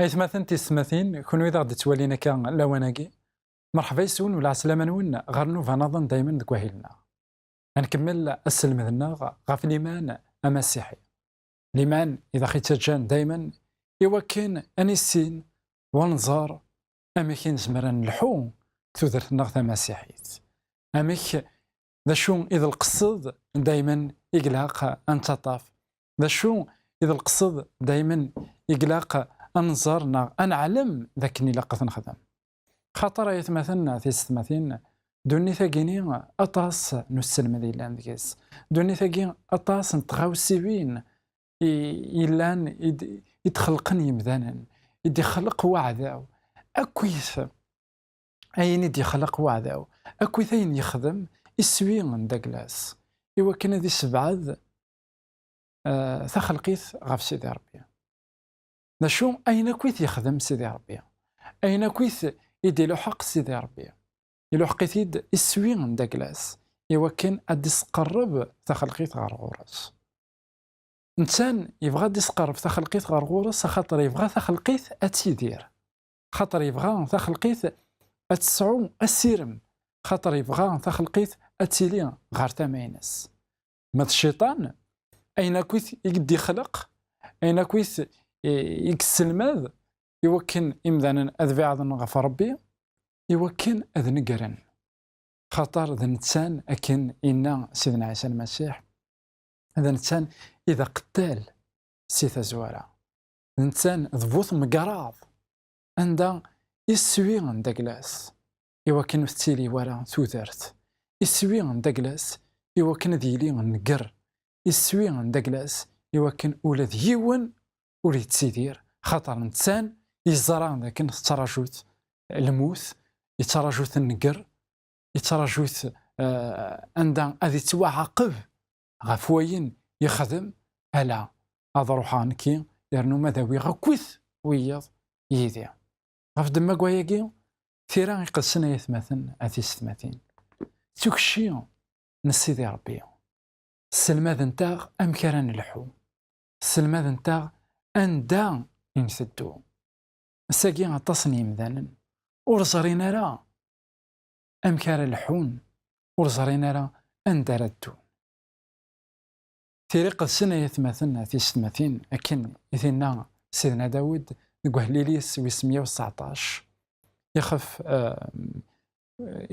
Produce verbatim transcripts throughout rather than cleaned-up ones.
Aytmaten, tisetmatin, kunwi d aɣ-d-ittwalin akka lawan-agi, merḥba yes-wen u lɛeslama-nwen ɣer nnuba-nniḍen daymen deg wahil-nneɣ. Ad nkemmel aselmed-nneɣ ɣef liman amasiḥi. Liman i d aɣ-ittaǧǧan daymen i wakken ad nissin u ad nẓer amek i nezmer ad nelḥu deg tudert-nneɣ tamasiḥit. Amek, d acu i d lqesd daymen i ilaq ad nettaṭṭaf? D acu i d lqesd daymen i ilaq ad nẓer neɣ ad neɛlem d akken ilaq ad t-nexdem? Xaṭer, ay atmaten, tisetmatin, ddunit-agi-ni aṭas n uselmed yellan deg-s. Ddunit-agi aṭas n tɣawsiwin i, yellan i d-, i d-xelqen yimdanen, i d-ixleq waɛdaw. Akkit ayen i d-ixleq waɛdaw, akkit ayen yexdem iswi n dagla-s, i wakken ad isebɛed eh, taxelqit ɣef Sidi Ṛebbi. D acu ayen akk i t-yexdem Sidi Ṛebbi? Ayen akk i t-, i d-iluḥeq Sidi Ṛebbi? Iluḥeq-it-id iswi n dagla-s, i wakken ad d-isqerreb taxelqit ɣer ɣur-s. Netta yebɣa ad d-isqerreb taxelqit ɣer ɣur-s, axaṭer yebɣa taxelqit ad tidir. Xaṭer yebɣa taxelqit ad tesɛu asirem, xaṭer yebɣa taxelqit ad tili ɣer tama-ines. Ma d cciṭan, ayen akkit i d-ixleq, ayen akkit i, i yesselmad, i wakken imdanen ad beɛden ɣef Ṛebbi, i wakken ad negren. Xaṭer d nettan, akken inna Sidna Ɛisa Lmasiḥ, d nettan i d aqettal si tazwara. D nettan d bu tmegraḍ, anda iswi n dagla-s, i wakken ur tettili wara tudert. Iswi n dagla-s, i wakken ad yili nnger. Iswi n dagla-s, i wakken ula d yiwen ur yettidir, xaṭer nettan yeẓra d akken tettraǧu-t lmut, yettraǧu-t nnger, yettraǧu-t, eh, anda ad yettwaɛaqeb ɣef wayen yexdem, ala, ad ruḥeɣ nekki, yernu ma d awiɣ akkit wiyiḍ yid-i. Ɣef ddemma n wayagi, tira iqedsen, ay atmaten, a tisetmatin, d tukci n Sidi Ṛebbi. Sselmadent-aɣ amek ara nelḥu. Sselmadent-aɣ anda i nteddu. Ass-agi, aṭas n yimdanen ur ẓrin ara amek ara lḥun, ur ẓrin ara anda ara ddun. Tira iqedsen, ay atmaten, a tisetmatin, akken i t-inna Sidna Dawed deg uhehlil-is wis meyya u tseɛṭac, ixef, eh,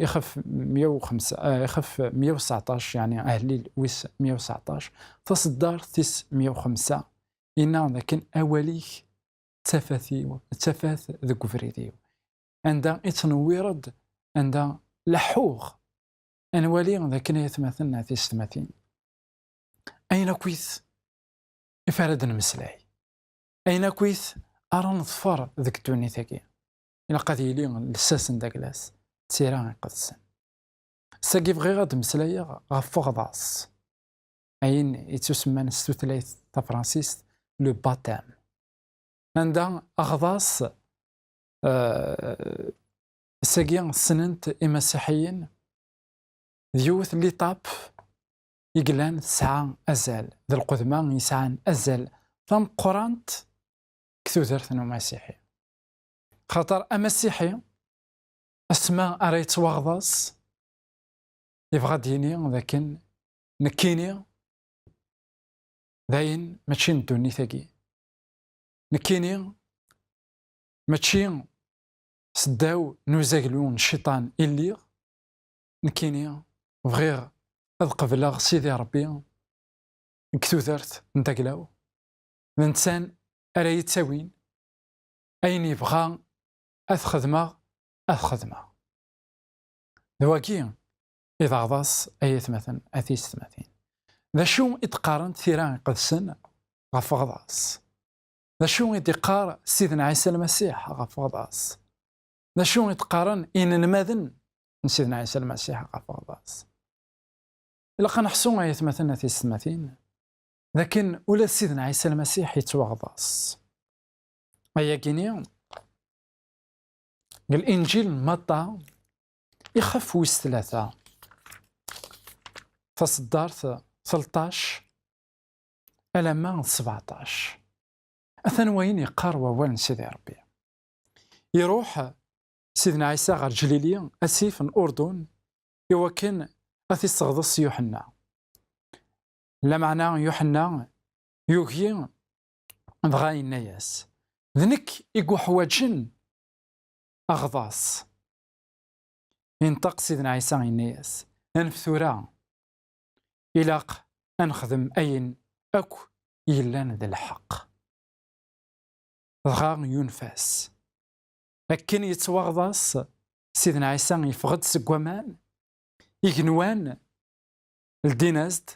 ixef meyya u xemsa, eh, ixef meyya u tseɛṭac, yeɛni ahehlil wis meyya u tseɛṭac, taṣeddart tis meyya u xemsa, yenna dakken: "Awal-ik d tafat-iw, d tafat deg ubrid-iw." Anda i ttnewwireḍ, anda leḥḥuɣ. Ad nwali dakken, ay atmaten, a tisetmatin, ayen akkit ifa ara d-nemmeslay, ayen akkit ara neḍfer deg ddunit-agi, ilaq ad yili lsas n dagla-s, d tira iqedsen. Ass-agi bɣiɣ ad d-mmeslayeɣ ɣef uɣḍas, ayen ittusemman s tutlayt tafransist le baptême. Anda aɣḍas, eh, ass-agi ssnen-t imasiḥiyen, d yiwet n l'étape i yellan tesɛa azal, d lqedma yesɛan azal tameqqrant deg tudert n umasiḥi. Xaṭer amasiḥi, asma ara yettwaɣḍas, yebɣa ad d-yini dakken nekkini dayen mačči n ddunit-agi. Nekkini mačči seddaw n uzaglu n cciṭan i lliɣ. Nekkini bɣiɣ ad qebleɣ Sidi Ṛebbi deg tudert n dagla-w. D netta ara yi-ttawin, ayen yebɣa ad t-xedmeɣ, ad t-xedmeɣ. D wagi i d aɣḍas, ay atmaten, a tisetmatin. D acu i d-qqarent tira iqedsen ɣef uɣḍas? D acu i d-iqqar Sidna Ɛisa Lmasiḥ ɣef uɣḍas? D acu i d-qqaren inelmaden n Sidna Ɛisa Lmasiḥ ɣef uɣḍas. Ilaq ad neḥṣu, ay atmaten, a tisetmatin, d akken ula d Sidna Ɛisa Lmasiḥ yettwaɣḍas. Ayagi-ni, deg Linǧil n Matta, ixef wis tlata, taṣeddart tleṭṭac alamma d sbeɛṭac. Atan wayen yeqqar wawal n Sidi Ṛebbi. Iruḥ Sidna Ɛisa ɣer Ǧlili, asif n Urdun, iwakken ad t-isseɣḍes Yuḥenna. Lameɛna Yuḥenna yugi, dɣa yenna-yas: "D nekk i yuḥwaǧen aɣḍas." Inṭeq Sidna Ɛisa, yenna-yas: "Anef tura, ilaq ad nexdem ayen akk yellan d lḥeqq." Dɣa yunef-as. Akken yettwaɣḍas, Sidna Ɛisa yeffeɣ-d seg waman, igenwan ldin-as-d,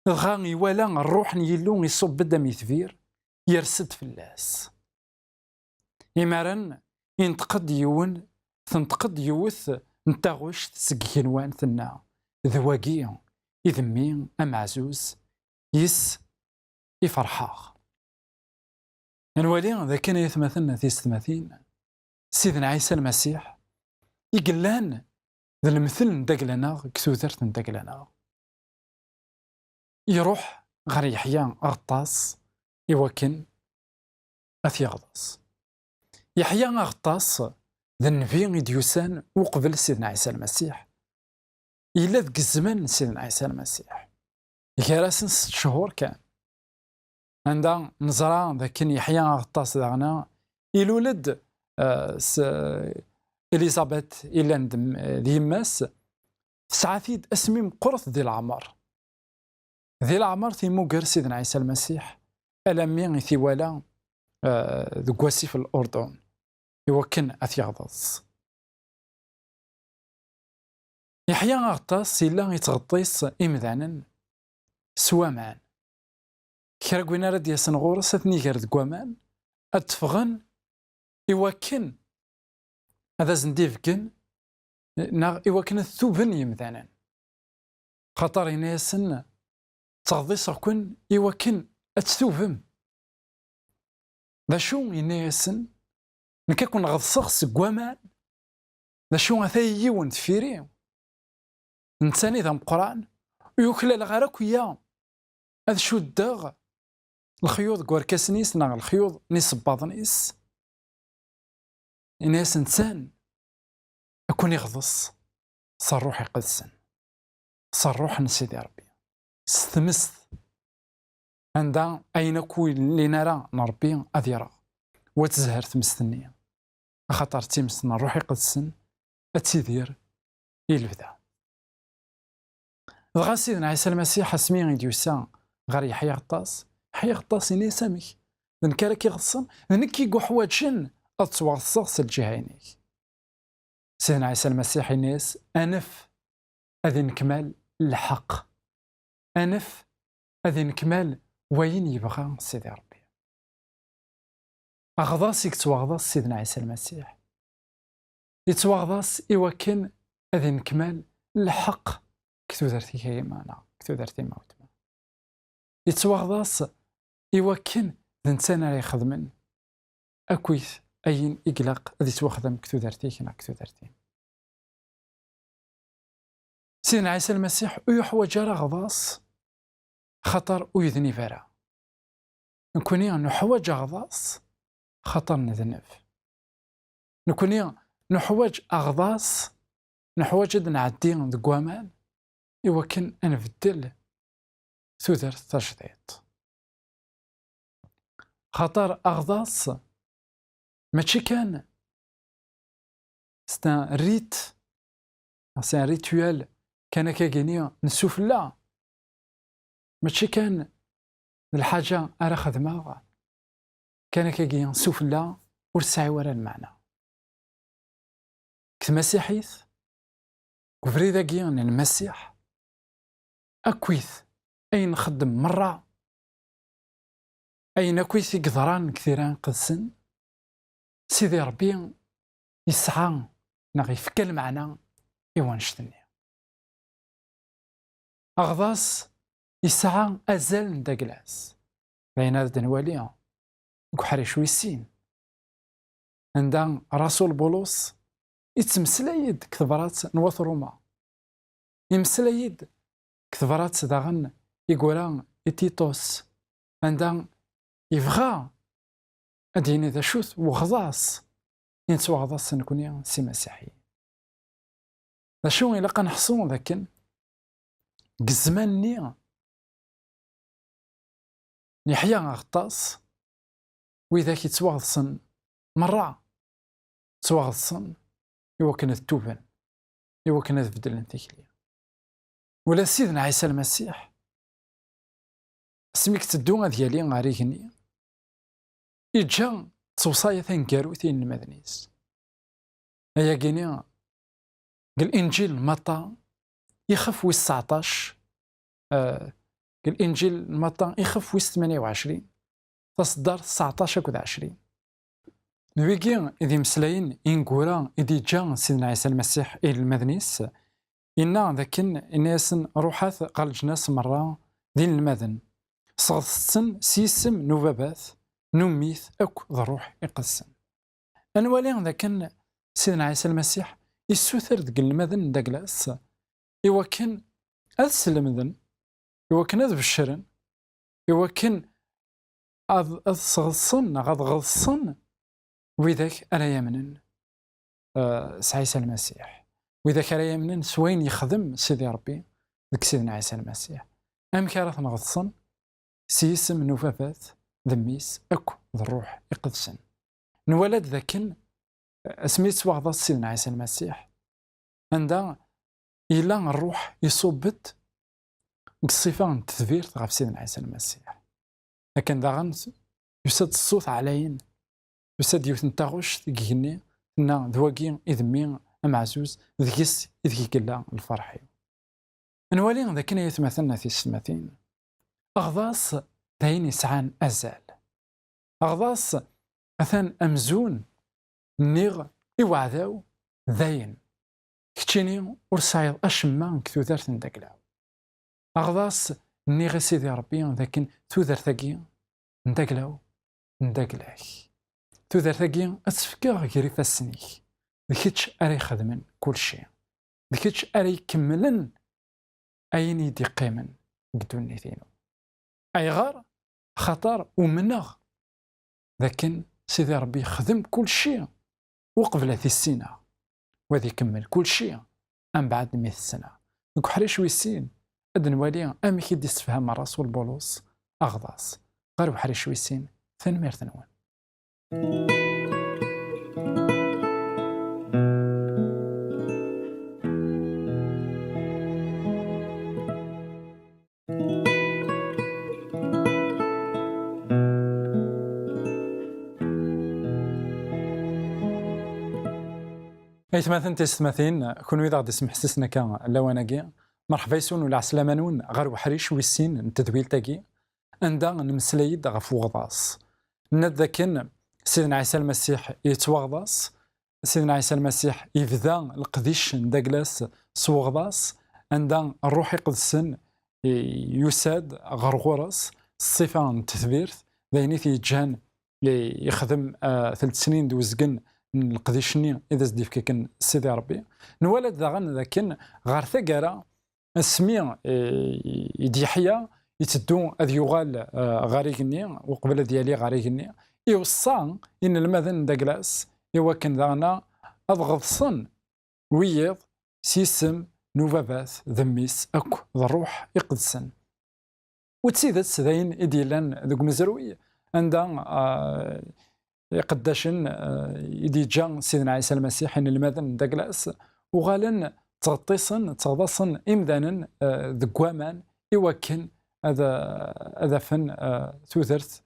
dɣa iwala ṛṛuḥ n Yillu iṣubb-d am itbir, yers-d fell-as. Imaren, inṭeq-d yiwen, tenṭeq-d yiwet n taɣect seg igenwan, tenna: "D wagi i d mmi ameɛzuz, yis i ferḥeɣ." Ad nwali d akken, ay atmaten, tisetmatin, Sidna Ɛisa Lmasiḥ, i yellan d lemtel n dagla-nneɣ deg tudert n dagla-nneɣ, iruḥ ɣer Yeḥya Aɣeṭṭas iwakken ad t-yeɣḍes. Yeḥya Aɣeṭṭas d nnbi i d-yusan uqbel Sidna Ɛisa Lmasiḥ. Yella deg zzman n Sidna Ɛisa Lmasiḥ, gar-asen sett cchur kan. Anda neẓra d akken Yeḥya Aɣeṭṭas daɣen ilul-d, eh, s Elizabeth, illan d, d yemma-s, tesɛa-t-id asmi meqqret di leɛmer. Di leɛmer, timuger Sidna Ɛisa Lmasiḥ, alammi i t-iwala, eh, deg wasif n Lurdun, iwakken ad t-yeɣḍes. Yeḥya Aɣeṭṭas yella yettɣeṭṭis imdanen s waman. Kra n win ara d-yasen ɣur-s, ad ten-iger deg waman, ad d-ffɣen iwakken ad asen-d-ibeggen, neɣ iwakken ad tuben yemdanen. Xaṭer yenna-yasen: "Ttɣeḍḍiseɣ-ken iwakken ad tettubem." D acu yenna-yasen? "Nekk ad ken-ɣeḍseɣ seg waman." D acu, ata yiwen deffir-i, netta-nni d ameqqran, ur yuklaleɣ ara akk iya ad cuddeɣ lexyuḍ deg warkasen-is neɣ lexyuḍ n isebbaḍen-is. Ini-asen: "Netta ad ken-iɣḍes s Ṛṛuḥ Iqedsen, s Ṛṛuḥ n Sidi Ṛebbi, s tmest, anda ayen akk ur llin ara n Ṛebbi ad ireɣ, u ad tezher tmest-nni, axaṭer d times n Ṛṛuḥ Iqedsen, ad tidir i lebda." Dɣa Sidna Ɛisa Lmasiḥ, asmi i d-yusa ɣer Yeḥya Aɣeṭṭas, Yeḥya Aɣeṭṭas ini-as: "Amek? D nekk ara k-iɣeḍsen? D nekk i yuḥwaǧen ad ttwaɣeḍseɣ s lǧiha-inek." Sidna Ɛisa Lmasiḥ ini-as: "Anef ad inekmal lḥeqq. Anef ad inekmal wayen yebɣa Sidi Ṛebbi." Aɣḍas i yettwaɣḍas Sidna Ɛisa Lmasiḥ, yettwaɣḍas iwakken ad inekmal lḥeqq deg tudert-ik a yemma neɣ deg tudert-im a weltma. Yettwaɣḍas iwakken d netta ara ixedmen akkit ayen i ilaq ad yettwaxdem deg tudert-ik neɣ deg tudert-im. Sidna Ɛisa Lmasiḥ ur yuḥwaǧ ara aɣḍas, xaṭer ur yednib ara. Nekkni nuḥwaǧ aɣḍas xaṭer nedneb. Nekkni nuḥwaǧ aɣḍas, nuḥwaǧ ad nɛeddi deg waman iwakken ad nbeddel tudert tajdiṭ. Xaṭer aɣḍas mačči kan c'est un rite, c'est un rituel kan akkagini n sufella. Mačči kan d lḥaǧa ara xedmeɣ kan akkagi sufella, ur tesɛi wara lmeɛna. Deg tmasiḥit, deg ubrid-agi n Lmasiḥ, akkit ayen nxeddem merra, ayen akkit i yeḍran deg Tira Iqedsen, Sidi Ṛebbi yesɛa neɣ yefka lmeɛna i wannect-nni. Aɣḍas yesɛa azal n daglas. D ayen ara d-nwali deg uḥric wis sin, anda Rasul Bulus yettmeslay-d deg tebrat n wat Ruma. Yemeslay-d deg tebrat daɣen i yura i Titus, anda yebɣa ad d-yini d acu-t weɣḍas i nettwaɣḍas nekni s imasiḥiyen. D acu ilaq ad neḥṣu d akken deg zzman-nni n Yeḥya Aɣeṭṭas, widak yettwaɣḍsen merra, ttwaɣḍsen i wakken ad tuben, i wakken ad beddlen tikli. Ula d Sidna Ɛisa Lmasiḥ, asmi yetteddu ad yali ɣer igenni, iǧǧa ttewṣaya taneggarut i yinelmaden-is. Ayagi-ni, deg Linǧil n Matta, ixef wis tseɛṭac, eh, deg Linǧil n Matta, ixef wis tmanya u ɛecrin, taṣeddart tseɛṭac akked ɛecrin. D wigi i d imeslayen ineggura i d-yeǧǧa Sidna Ɛisa Lmasiḥ i yinelmaden-is, yenna d akken, yenna-yasen: "Ruḥet ɣer leǧnas merra d inelmaden, sɣeḍset-ten s yisem n Ubabat, n Ummit akk d Ṛṛuḥ Iqedsen." Ad nwali d akken Sidna Ɛisa Lmasiḥ issuter deg inelmaden n daglas i wakken ad slemden, i wakken ad beccren, i wakken ad, ad sɣeḍsen neɣ ad ɣeḍsen widak ara yamnen, eh, s Ɛisa Lmasiḥ, widak ara yamnen s wayen yexdem Sidi Ṛebbi deg Sidna Ɛisa Lmasiḥ. Amek ara ten-ɣeḍsen? S yisem n Ubabat, d Mmi-s, akk d Ṛṛuḥ Iqedsen. Nwala-d dakken, eh, asmi yettwaɣḍas Sidna Ɛisa Lmasiḥ, anda yella Ṛṛuḥ iṣubb-d deg ṣṣifa n tetbirt ɣef Sidna Ɛisa Lmasiḥ. Akken daɣen yusa-d ṣṣut ɛlayen, yusa-d yiwet n taɣect deg igenni, tenna: "D wagi i d mmi ameɛzuz, deg-s ideg i yella lferḥ-iw." Nwali d akken, ay atmaten, a tisetmatin, aɣḍas d ayen yesɛan azal. Aɣḍas atan amzun nniɣ i weɛdaw: "Dayen, keččini ur tesɛiḍ acemma deg tudert n daglaw." Aɣḍas nniɣ i Sidi Ṛebbi d akken tudert-agi n daglaw, n daglak, tudert-agi ad tt-fkeɣ gar ifassen-ik, d kečč ara ixedmen kulci, d kečč ara ikemmlen ayen i d-iqqimen deg ddunit-inu. Ayɣer? Axaṭer umneɣ d akken Sidi Ṛebbi yexdem kulci uqbel ad t-issineɣ, u ad ikemmel kulci ambeɛd mi t-ssneɣ. Deg uḥric wis sin, ad nwali amek i d-issefham Ṛṛasul Bulus aɣḍas. Ɣer uḥric wis sin, tanemmirt-nwen. Aytmaten tisetmatin, kunwi d aɣ-d-ismeḥsisen akka lawan-agi, merḥba yes-wen u lɛeslama-nwen ɣer uḥric wis sin n tedwilt-agi, anda nemmeslay-d ɣef weɣḍas. Nenna-d dakken Sidna Ɛisa Lmasiḥ yettwaɣḍas, Sidna Ɛisa Lmasiḥ yebda leqdic n daglas s weɣḍas, anda Ṛṛuḥ Iqedsen i-, yusa-d ɣer ɣur-s s ṣṣifa n tetbirt, d ayen i t-yeǧǧan i-, yexdem, ah, telt snin d uzgen n leqdic-nni i d as-d-yefka akken Sidi Ṛebbi. Nwala-d daɣen dakken ɣer taggara, asmi, eh, i d-yeḥya, iteddu ad yuɣal, eh, ɣer igenni, uqbel ad yali ɣer igenni, iweṣṣa inelmaden n daglas i wakken daɣen ad ɣeḍsen wiyiḍ s yisem n Ubabat, d Mmi-s akk d Ṛṛuḥ Iqedsen. U d tidet d ayen i d-yellan deg umezruy, anda, ah, iqeddacen, ah, i d-yeǧǧa Sidna Ɛisa Lmasiḥ, inelmaden n daglas, uɣalen ttɣeṭṭisen, ttɣeḍasen imdanen, ah, deg waman i wakken ad, ad afen, ah, tudert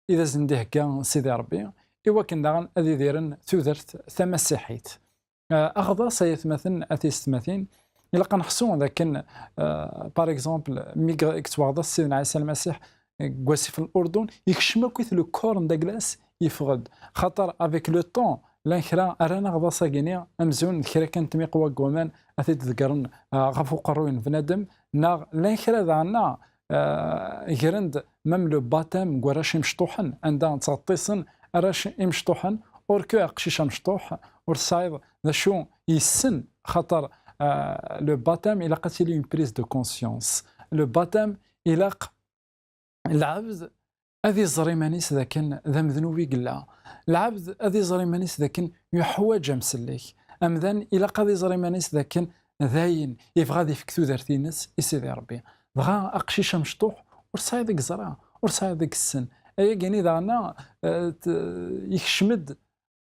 i d asen-d-ihegga Sidi Ṛebbi, i wakken daɣen ad idiren tudert tamasiḥit. Ah, aɣḍas, ay atmaten, a tisetmatin, ilaq ad neḥṣu d akken, ah, par exemple, mi i yettwaɣḍas Sidna Ɛisa Lmasiḥ deg wasif n Lurdun, yekcem akkit le corps n daglas, yeffeɣ-d. Xaṭer, avec le temps, llan kra rran aɣḍas-agi-nni amzun d kra kan n tmiqwa n waman ad t-id-ḍeggren, ah, ɣef uqerruy n bnadem, neɣ llan kra daɣen, ah, gren-d même le baptême n warrac imecṭuḥen, anda ttɣeṭṭisen arrac imecṭuḥen, or que aqcic amecṭuḥ ur tesɛiḍ d acu yessen, xaṭer, ah, le baptême ilaq ad tili une prise de conscience. Le baptême ilaq lɛebd ad iẓer iman-is d akken d amednub i yella. Lɛebd ad iẓer iman-is d akken yuḥwaǧ amsellek. Amdan ilaq ad iẓer iman-is d akken d ayen yebɣa ad ifk tudert-ines i Sidi Ṛebbi. Dɣa aqcic amecṭuḥ ur tesɛiḍ i yeẓra, ur tesɛiḍ i yessen. Ayagi-nni daɣen, eh, t-, yekcem-d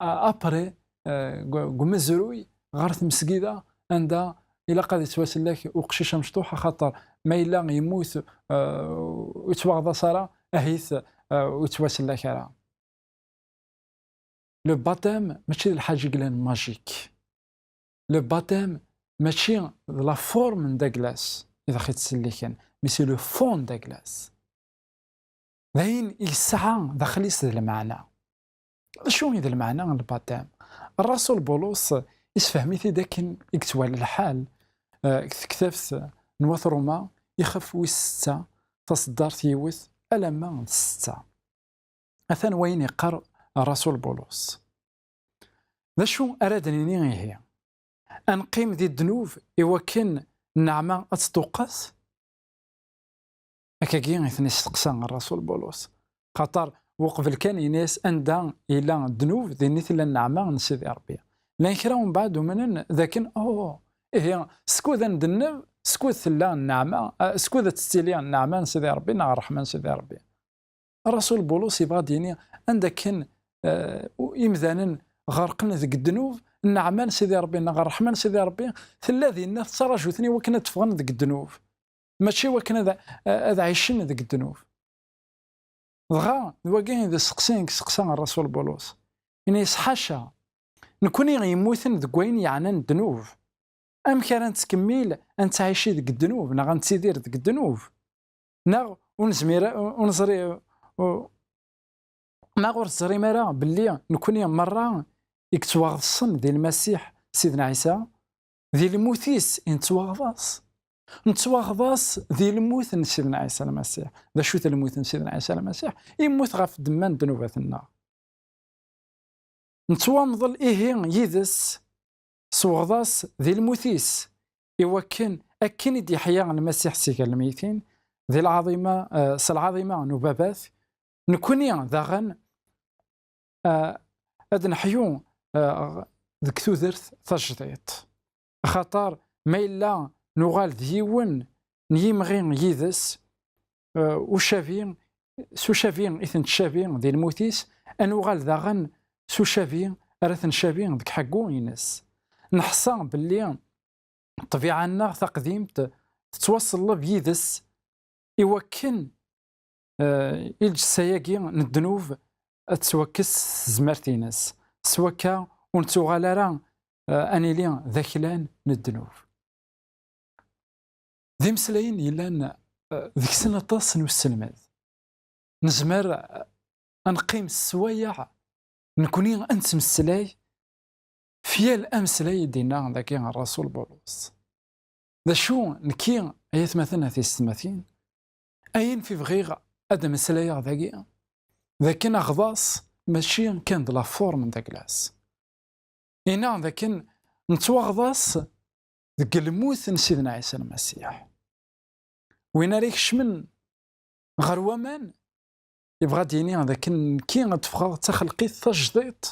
a-, après, euh, deg, deg umezruy ɣer tmesgida, anda ilaq ad yettwasellek uqcic amecṭuḥ, axaṭer ma yella yemmut, euh, ur yettwaɣḍas ara, ahit, euh, ur yettwasellek ara. Le baptême mačči d lḥaǧa i yellan magique. Le baptême mačči d la forme n Daglas i d ax-ittselliken, mais c'est le fond n Daglas. D ayen i yesɛa daxel-is d lmeɛna. D acu i d lmeɛna n lbaṭam? Ṛṛasul Bulus isefhem-it-id akken i yettwali lḥal, eh, deg tektabt n wat Ṛuma, ixef wis setta, taṣeddart yiwet, alamma d setta. Atan wayen yeqqar ṛṛasul Bulus. D acu ara d-nini ihi? Ad neqqim di ddnub i wakken nneɛma ad tṭuqqet? Akkagi i ten-isteqsa ṛṛasul Bulus. Xaṭer uqbel kan yenna-yas anda yella ddnub, din i tella nneɛma n Sidi Ṛebbi. Llan kra umbeɛd umnen d akken, oh, ihi, skud ad ndenneb, skud tella nneɛma, eh, skud ad tettili nneɛma n Sidi Ṛebbi neɣ ṛṛeḥma n Sidi Ṛebbi. Ṛṛasul Bulus yebɣa ad d-yini anda akken, eh, imdanen ɣerqen deg ddnub, nneɛma n Sidi Ṛebbi neɣ ṛṛeḥma n Sidi Ṛebbi tella dinna tettṛaǧu-ten i wakken ad ffɣen deg ddnub, mačči i wakken ad, ad ɛicen deg ddnub. Dɣa d wagi i d aseqsi i yesteqsa ṛṛasul Bulus. Ini-as, ḥaca, nekkni yemmuten deg wayen yeɛnan ddnub, amek ara nettkemmil ad nettɛici deg ddnub neɣ ad nettidir deg ddnub? Neɣ ur nezmir, ur neẓri, ur, neɣ ur teẓrim ara belli nekkni merra i yettwaɣḍsen di Lmasiḥ Sidna Ɛisa, di lmut-is i nettwaɣḍas? Nettwaɣḍas di lmut n Sidna Ɛisa Lmasiḥ. D acu-t lmut n Sidna Ɛisa Lmasiḥ? Immut ɣef ddemma n ddnubat-nneɣ. Nettwamḍel ihi yid-s s weɣḍas di lmut-is, i wakken akken i d-yeḥya Lmasiḥ si gar lmeytin, di lɛaḍima, eh, s lɛaḍima n ubabat, nekkni daɣen, eh, ad neḥyu, eh, deg tudert tajdiṭ. Axaṭer ma yella nuɣal d yiwen n yimɣi yid-s, eh, ucabi, s ucabi i t-nettcabi di lmut-is, ad nuɣal daɣen s ucabi ara t-ncabi deg ḥeggu-ines. Neḥṣa belli ṭṭbiɛa-nneɣ taqdimt tettwaṣelleb yid-s i wakken, eh, i lǧessa-agi n ddnub ad tettwakkes s tezmert-ines, s wakka ur nettuɣal ara, eh, ad nili d aklan n ddnub. D imeslayen yellan, eh, deg-sen aṭas n uselmed. Nezmer, eh, ad neqqim s sswayeɛ nekkni ad nettmeslay f yal ameslay i d-yenna dagi ṛṛasul Bulus. D acu nekki, ay atmaten, a tisetmatin, ayen fi bɣiɣ ad d-ameslayeɣ dagi, d akken aɣḍas mačči kan d la forme n Daglas. Yenna d akken nettwaɣḍas deg lmut n Sidna Ɛisa Lmasiḥ. Win ara ikecmen ɣer waman, yebɣa ad d-yini d akken nekki ad d-ffɣeɣ d taxelqit tajdiṭ,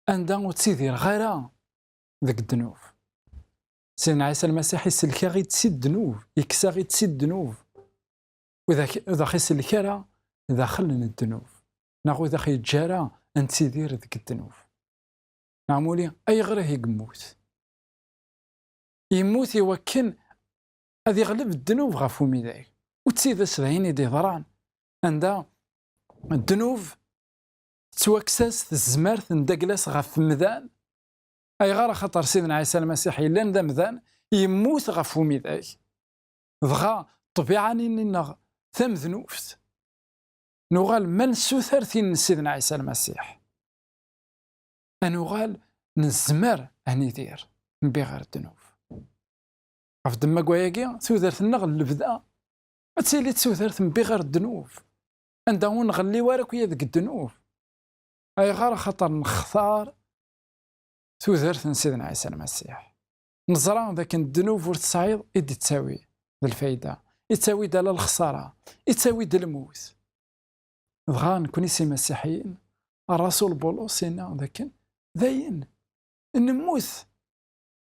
anda ur ttidireɣ ara deg ddnub. Sidna Ɛisa Lmasiḥ isellek-aɣ-id si ddnub, yekkes-aɣ-id si ddnub. Ur d aɣ-, ur d aɣ-isellek ara daxel n ddnub, neɣ ur d aɣ-yeǧǧa ara ad nettidir deg ddnub. Neɣ muli, ayɣer i yemmut? Yemmut i wakken ad iɣleb ddnub ɣef umidag. U d tidet d ayen i d-iḍran, anda ddnub tettwakkes-as tezmert n Daglas ɣef umdan. Ayɣer? Axaṭer Sidna Ɛisa Lmasiḥ yellan d amdan, yemmut ɣef umidag. Dɣa ṭṭbiɛa-nni-nneɣ tamednubt, nuɣal ma nessuter tin n Sidna Ɛisa Lmasiḥ. ad nuɣal nezmer ad nidir mbiɣer ddnub. Ɣef ddemma n wayagi, tudert-nneɣ n lebda ad tili d tudert mbiɣer ddnub, anda ur nɣelli wara akk deg ddnub. Ayɣer? Axaṭer nextar tudert n Sidna Ɛisa Lmasiḥ. Neẓra d akken ddnub ur tesɛiḍ i d-ittawi d lfayda, ittawi-d ala lexsara, ittawi-d lmut. Dɣa nekni s imasiḥiyen, ṛṛasul Bulus yenna d akken dayen nemmut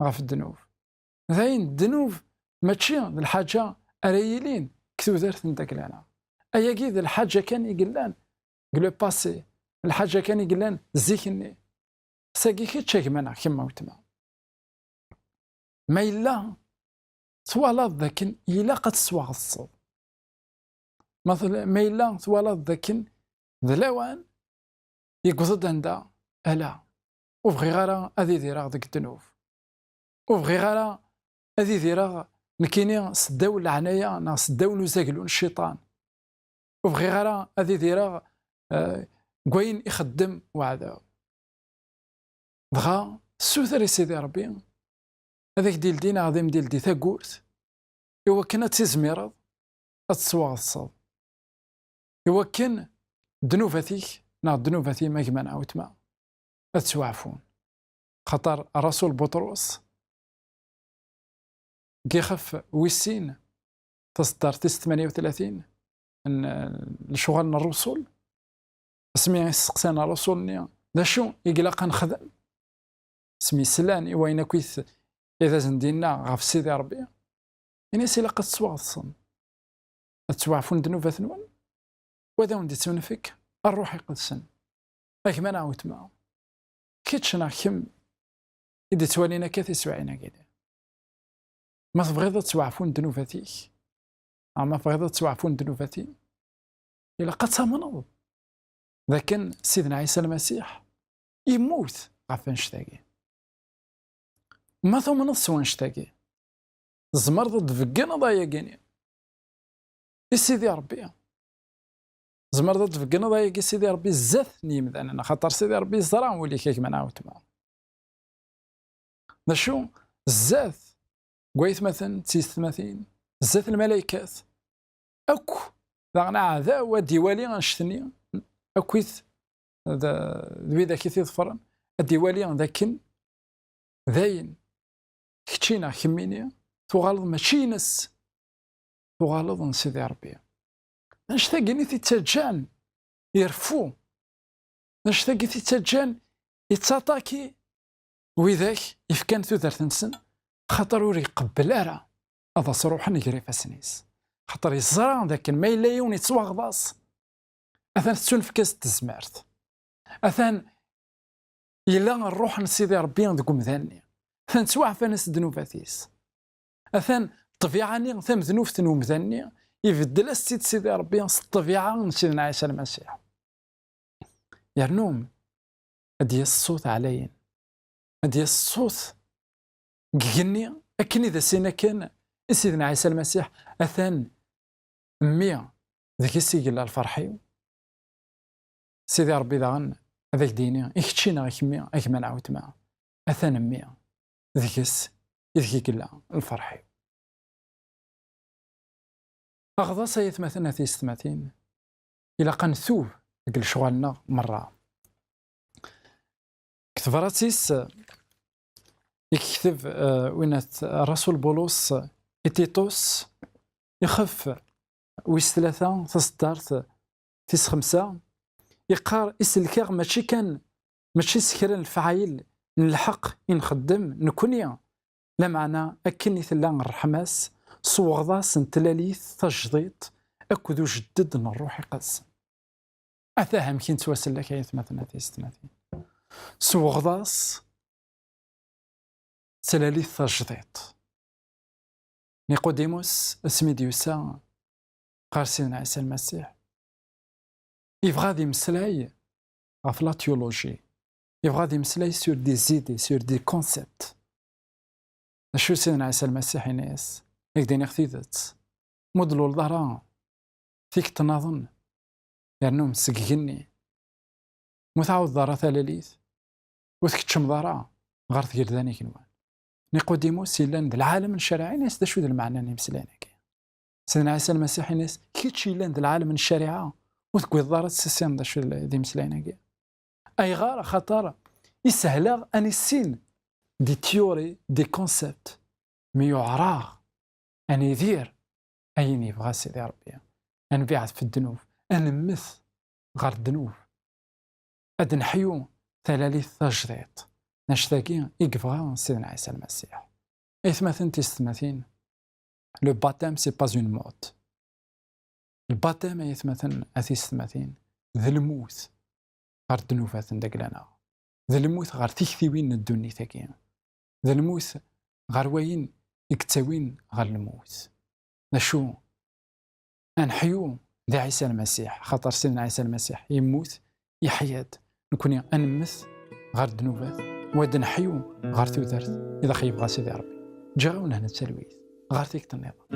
ɣef ddnub. Dayen ddnub mačči d lḥaǧa ara yilin deg tudert n dagla-nneɣ. Ayagi d lḥaǧa kan i yellan deg le passé, d lḥaǧa kan i yellan zik-nni. Sagi kečč a gma neɣ kemm a weltma. Ma yella twalaḍ d akken ilaq ad tettwaɣeḍseḍ, ma tl-, ma yella twalaḍ d akken d lawan yewweḍ-d anda, ala, ur bɣiɣ ara ad idireɣ deg ddnub, ur bɣiɣ ara ad idireɣ nekkini seddaw leɛnaya neɣ seddaw n uzaglu n cciṭan, ur bɣiɣ ara ad idireɣ, eh, deg wayen ixeddem weɛdaw. Dɣa, ssuter i Sidi Ṛebbi ad ak-d-ildi neɣ ad am-d-ildi tagurt, i wakken ad tizmireḍ ad tettwaɣeḍseḍ, i wakken ddnubat-ik neɣ ddnubat-im a gma neɣ a weltma ad ttwaɛfun. Xaṭer Rasul Buṭrus, deg ixef wis sin, taseddart tis tmanya u tlatin n lecɣal n Ṛṛusul, asmi i s-seqsan Ṛṛusul-nni d acu i ilaq ad nexdem, asmi slan i wayen akk i t-, i d asen-d-yenna ɣef Sidi Ṛebbi, ini-as ilaq ad tettwaɣeḍsem, ad ttwaɛfun ddnubat-nwen, u ad awen-d-ittunefk Ṛṛuḥ Iqedsen. A gma neɣ a weltma, kečč neɣ kemm i d-ittwalin akka tiswiɛin-agi-nni, ma tebɣiḍ ad ttwaɛfun ddnubat-ik, neɣ ma tebɣiḍ ad ttwaɛfun ddnubat-im, ilaq ad tamneḍ d akken Sidna Ɛisa Lmasiḥ immut ɣef wannect-agi. Ma tumneḍ s wannect-agi, tzemreḍ ad d-tbeggneḍ ayagi-nni i Sidi Ṛebbi. Tzemreḍ ad d-tbeggneḍ ayagi i Sidi Ṛebbi zdat n yimdanen, axaṭer Sidi Ṛebbi yeẓra ul-ik a gma neɣ a weltma. D acu? Zdat n waytmaten d tiyessetmatin, zdat n lmalaykat, akk daɣen aɛdaw ad d-iwali annect-nni, akkit d, d widak i t-iḍefren, ad d-iwali d akken dayen kečči neɣ kemmini tuɣaleḍ mačči ines, tuɣaleḍ n Sidi Ṛebbi. D annect-agi i t-ittaǧǧan ireffu. D annect-agi i t-ittaǧǧan ittaṭaki widak ifkan tudert-nsen, xaṭer ur iqebbel ara ad as-ruḥen gar ifassen-is. Xaṭer yeẓra d akken ma yella yiwen yettwaɣḍas, atan tettunefk-as-d tezmert. Atan yella ṛṛuḥ n Sidi Ṛebbi deg umdan-nni. Atan ttwaɛfan-as ddnubat-is. Atan ṭṭbiɛa-nni tamednubt n umdan-nni, ibeddel-as-tt-id Sidi Ṛebbi s ṭṭbiɛa n Sidna Ɛisa Lmasiḥ. Yernu ad d-yas ṣṣut ɛlayen, ad d-yas ṣṣut deg igenni, akken i d as-yenna kan i Sidna Ɛisa Lmasiḥ, atan mmi deg-s i yella lferḥ-iw. Sidi Ṛebbi daɣen ad ak-d-yini, i kečči neɣ i kemmi, a gma neɣ a weltma, atan mmi deg-s i deg i yella lferḥ-iw. Aɣḍas, ay atmaten, a tiyessetmatin, ilaq ad ntub deg lecɣal-nneɣ merra. Deg tebrat-is i yekteb, eh, winat Rasul Bulus i Titus, ixef wis tlata, taseddart tis xemsa, yeqqar: "Iselkeɣ mačči kan, mačči s kra n lefɛayel n lḥeqq i nxeddem nekni, lameɛna akken i tella ṛṛeḥma-s s weɣḍas n tlalit tajdiṭ akked ujedded n Ṛṛuḥ Iqedsen." Ata amek i nettwasellek, ay atmaten, a tiyessetmatin. S weɣḍas, tlalit tajdiṭ. Niqudimus, asmi d-yusa ɣer Sidna Ɛisa Lmasiḥ, yebɣa ad imeslay ɣef la théologie. Yebɣa ad imeslay sur des idées, sur des concepts. D acu Sidna Ɛisa Lmasiḥ yenna-yas? Ad k-d-iniɣ tidet, ma ur d-tluleḍ ara tikkelt nniḍen, yernu seg igenni, ma ur tɛawdeḍ ara talalit, ur tkeččmeḍ ara ɣer tgelda n igenwan. Niqodimus yellan d lɛalem n ccariɛa, ini-as d acu d lmeɛna n imeslayen-agi. Sidna Ɛisa Lmasiḥ ini-as, kečč yellan d lɛalem n ccariɛa, ur tegwiḍeḍ ara ad tissineḍ d acu d imeslayen-agi. Ayɣer? Axaṭer isehleɣ ad nissin des théories, des concepts, mi yuɛer-aɣ ad nidir ayen yebɣa Sidi Ṛebbi, ad nbiɛed f ddnub, ad nemmet ɣer ddnub, ad neḥyu talalit tajdiṭ. D annect-agi i yebɣa Sidna Ɛisa Lmasiḥ. Aytmaten tisetmatin, le baptême, c'est pas une mode. Lbaṭem, ay atmaten, a tisetmatin, d lmut ɣer ddnubat n dagla-nneɣ, d lmut ɣer tiktiwin n ddunit-agi, d lmut ɣer wayen i yettawin ɣer lmut. D acu? Ad neḥyu di Ɛisa Lmasiḥ, xaṭer Sidna Ɛisa Lmasiḥ yemmut, yeḥya-d. Nekni ad nemmet ɣer ddnubat, u ad neḥyu ɣer tudert i d ax-yebɣa Sidi Ṛebbi. Ǧǧiɣ-awen hna d talwit. Ɣer tikkelt nniḍen.